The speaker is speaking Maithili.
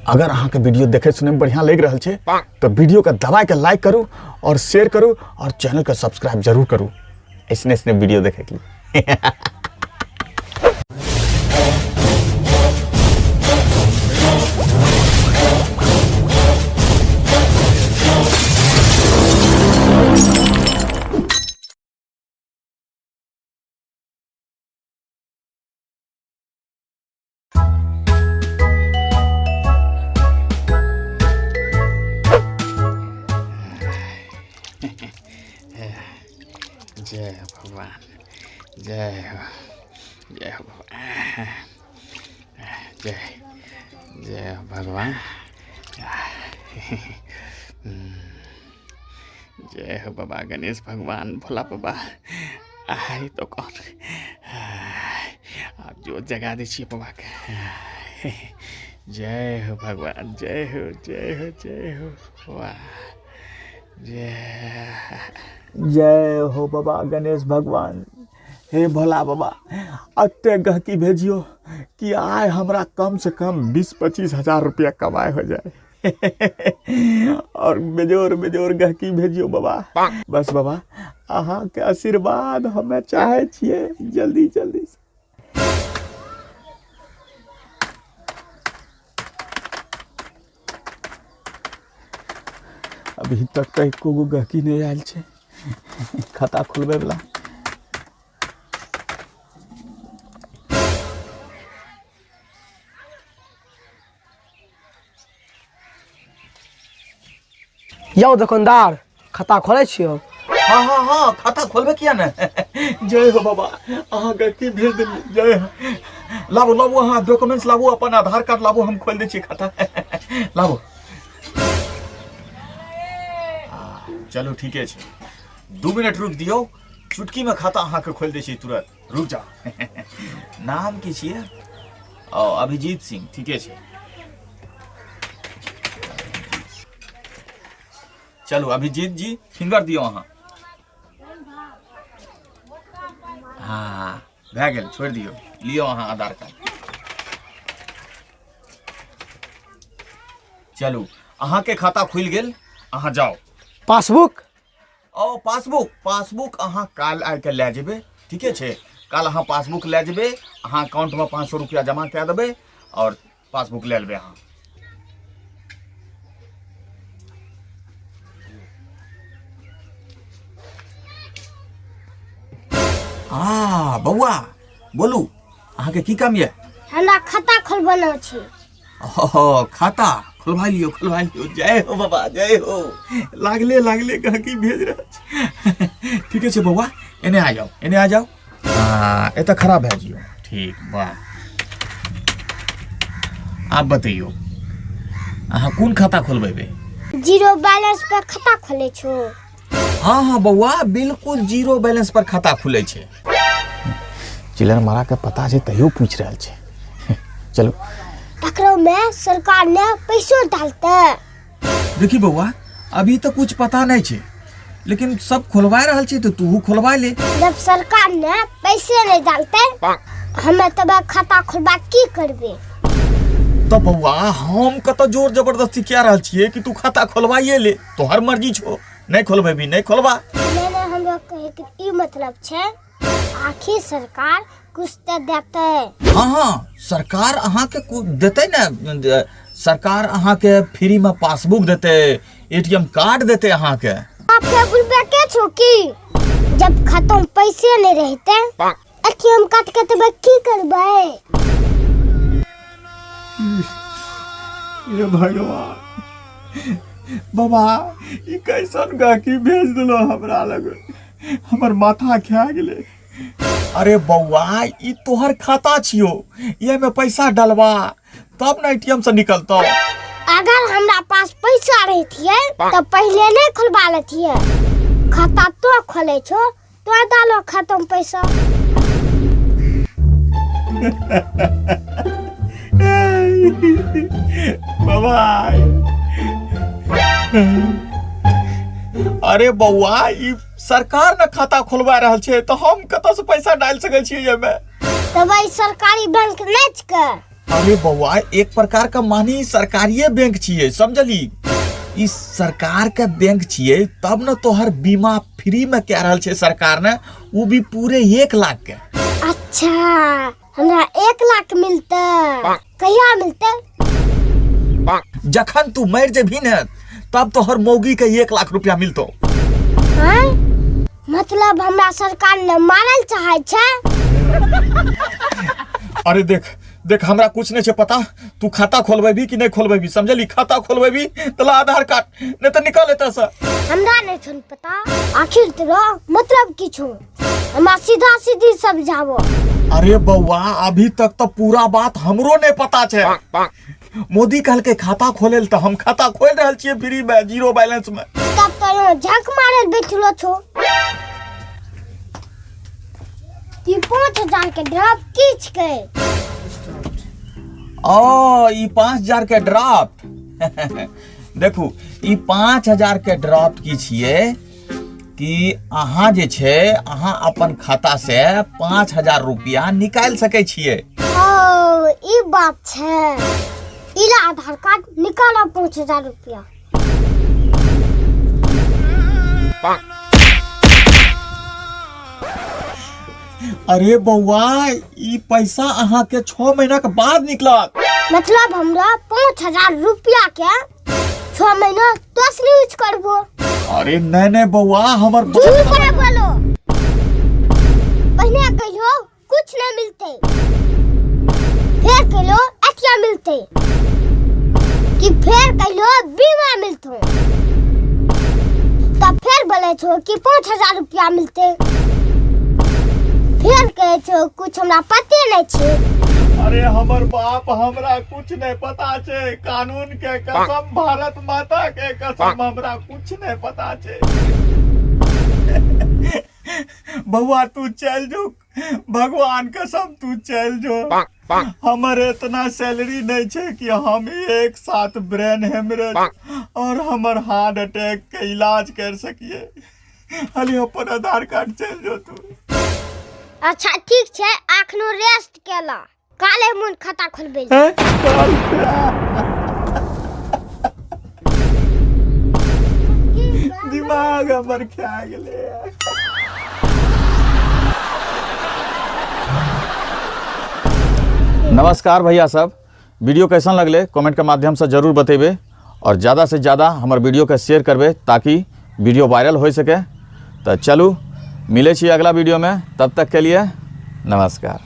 अगर अहाँके वीडियो देखे सुनैमे बढ़िआँ लागि रहल छै तऽ वीडियोके दबाके लाइक करू आओर शेयर करू आओर चैनलके सब्सक्राइब जरूर करू ऐसने ऐसने वीडियो देखैके लिए। जय हो भगवान, जय हो, जय हो भगवान, जय जय हो भगवान, जय हो बाबा गणेश भगवान, भोला बाबा। आइ तो कौन आब जोत जगा दै छियै बाबाके। जय हो भगवान, जय हो, जय हो, जय हो, वाह, जय जय हो बाबा गणेश भगवान। हे भोला बाबा, एते गहकी भेजियो कि आइ हमरा कम से कम 20-25 हजार रुपया कमाए हो जाए और बेजोर बेजोर गहकी भेजियो बाबा। बस बाबा, अहाँके आशीर्वाद हमे चाहे छियै जल्दी जल्दी। अभी तक तऽ एको गो गहकी नहि आयल छै खाता खोलबै वला। यौ दुकानदार, खाता खोलै छियौ? हाँ हाँ हाँ, खाता खोलबे किया ने। जय हो बाबा, अहाँ गलती भेज देलियै, जय हो। लाबू लाबू, अहाँ डॉक्यूमेंट्स लाबू, अपन आधार कार्ड लाबू, हम खोलि दै छियै खाता, लाबू। चलू ठीके छै, 2 मिनट रुक दियौ, चुटकीमे खाता अहाँके खोलि दै छियै तुरंत, रुक जाओ। नाम की छियै? ओ अभिजीत सिंह, ठीके छै। चलू अभिजीत जी, फिंगर दियौ अहाँ। हाँ भए गेल, छोड़ि दियौ, लियौ अहाँ आधार कार्ड। चलू अहाँके खाता खुलि गेल, अहाँ जाउ। पासबुक? ओ पासबुक, पासबुक अहाँ काल्हि आबिके लए जेबै, ठीके छै? काल्हि अहाँ पासबुक लए जेबै, अहाँ अकाउंटमे 500 रुपया जमा कए देबै आओर पासबुक लए लेबै अहाँ। हाँ बौआ बोलू, अहाँके की काम यऽ? हमरा खाता खोलबना छै। ओहो खाता खोलवा लियौ, खोलवा लियौ। जय हो बाबा, जय हो। लागले लागले गहकी भेज रहल छै। ठीके छै बौआ, एने आ जाओ, एने आ जाओ। हाँ एतऽ खड़ा भए जियौ। ठीक वाह। आब बतैयौ अहाँ कोन खाता खोलबेबै? जीरो बैलेंस पर खाता खोले छो? हाँ हाँ बौआ, बिल्कुल जीरो बैलेंस पर खाता खुले छै। चिलर मारा के पता छै तैयो पूछि रहल छै। चलू। तकरो में सरकार ने पैसो डालते। देखी बौआ, अभी तो कुछ पता नहीं छै, लेकिन सब खोलवा रहल छै तो तू खोलवा ले। जब सरकार ने पैसे नहीं डालते हमें तब खाता खोलबा की करबे? तो बौआ हम कत जोर जबरदस्ती कए रहल छियै कि तू खाता खोलवाइए ले, तोहर मर्जी छो, नहीं खोलबेबी नहीं खोलबा। नहीं नहीं, हमरा कहे के ई मतलब छै आखिर सरकार कुछ तो देते। हाँ हाँ, सरकार अहाँ के देते ने, सरकार अहाँ के फ्री में पासबुक देते, एटीएम कार्ड देते अहाँ के। आप के बुलबे के छो की जब खाता में पैसे नहीं रहते एटीएम कार्ड के तब की करबै? ये भगवान बाबा, ई कैसन गहकी भेज देलो हमरा लग, हमर माथा खा गेलै। अरे बौआ, ई तोहर खाता छियो, ये में पैसा डलवा तब न एटीएम से निकलतो। अगर हमरा पास पैसा रहतियै तो पहले नहीं खोलवा लेतियै खाता, तो खोले छो तो डालो खाता में पैसा। बाबा, अरे बौआ, ई सरकार ने खाता खोलवा रहल छै तो हम कतऽ से पैसा डाल सकै छियै एहिमे? तब ई सरकारी बैंक नहि छिकै। अरे बौआ, एक प्रकार का मानी सरकारिये बैंक छियै, समझली? ई सरकार के बैंक छियै तब न तोहर बीमा फ्री में कए रहल छै सरकार ने, उ भी पूरे 1 लाख के। अच्छा, हमरा 1 लाख मिलतै? कहिया मिलतै? जखन तू मरि जेबही ने तब तोहर मौगी के 1 लाख रुपया मिलतो। हाँ? मतलब हमरा सरकार ने मारल चाहे छै? अरे देख देख, हमरा कुछ नहीं छै पता, तू खाता खोलबेबी कि नहीं खोलबेबी, समझली? खाता खोलबेबी त ला आधार कार्ड, नहीं त निकल एतऽ से। हमरा नहीं छन पता आखिर तेरा मतलब की छो, हमरा सीधा सीधी समझाबो। अरे बौआ, अभी तक तो पूरा बात हमरो नहीं पता छै। मोदी कहलकै खाता खोले ल, त हम खाता खोल रहल छियै फ्री में, जीरो बैलेंस में। तब तो यहाँ झक मारल बैठलो छो। ई 5000 के ड्राफ्ट की छिकै? ओ, ई 5000 के ड्राफ्ट। देखू, ई 5000 के ड्राफ्ट की छियै कि अहाँ जे छै अहाँ अपन खाता से 5000 रुपया निकालि सकै छियै। ओ, ई बात छै। इला आधार कार्ड, निकालो 5000 रुपया। अरे बौआ, ई पैसा अहाँ के 6 महीना के बाद निकलत। मतलब हमरा 5000 रुपया के 6 महीना तोस यूज करबो। अरे नहीं नहीं बौआ, हमर झूठ ना बोलो, पहले कहियो कुछ ना मिलते, फिर कहियो अथिया मिलते, कि फिर कहियो बीमा मिलतो, तब फिर बोले छो कि 5000 रुपया मिलते, फिर कहे छो कुछ हमरा पते नहीं छे। अरे हमर बाप, हमरा कुछ नहीं पता छे, कानून के कसम, भारत माता के कसम, हमरा कुछ नहीं पता छे। बउआ तू चल जो, भगवान कसम तू चल जो। हमर इतना सैलरी नहीं छे कि हम एक साथ ब्रेन हेमरेज और हमर हार्ट अटैक के इलाज कर सकिए। खाली अपन आधार कार्ड चल जो तू। अच्छा ठीक छे, अखनो रेस्ट केला, काले मन खाता खोलबे। दिमाग हमर खा गेले। नमस्कार भैया सब, वीडियो कैसन लगले कमेंट के माध्यम से जरूर बतेबे और ज़्यादा से ज़्यादा हमर वीडियो के शेयर करबे ताकि वीडियो वायरल हो सके। तो चलू मिले छी अगला वीडियो में, तब तक के लिए नमस्कार।